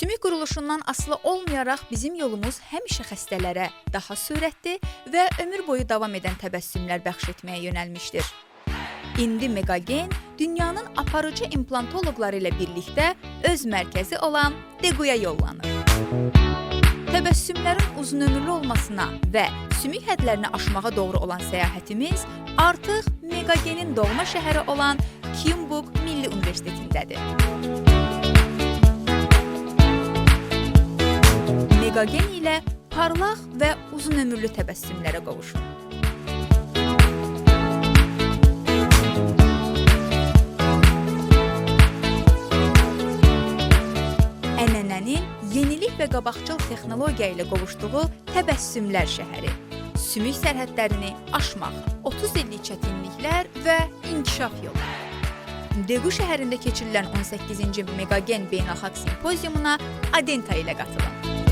Sümük quruluşundan asılı olmayaraq bizim yolumuz həmişə xəstələrə daha sürətli və ömür boyu davam edən təbəssümlər bəxş etməyə yönəlmişdir. İndi Megagen dünyanın aparıcı implantoloqları ilə birlikdə öz mərkəzi olan Deguya yollanır. Təbəssümlərin uzunömürlü olmasına və sümük hədlərini aşmağa doğru olan səyahətimiz artıq Megagenin doğma şəhəri olan Kyungbuk Milli Universitetindədir. Megagen ilə parlaq və uzunömürlü təbəssümlərə qovuşun. Ənənənin yenilik və qabaqcıl texnologiya ilə qovuşduğu təbəssümlər şəhəri. Sümük sərhədlərini aşmaq, 30 illik çətinliklər və inkişaf yolu. Degu şəhərində keçirilən 18-ci Megagen Beynəlxalq Simpoziumuna Adenta ilə qatılın.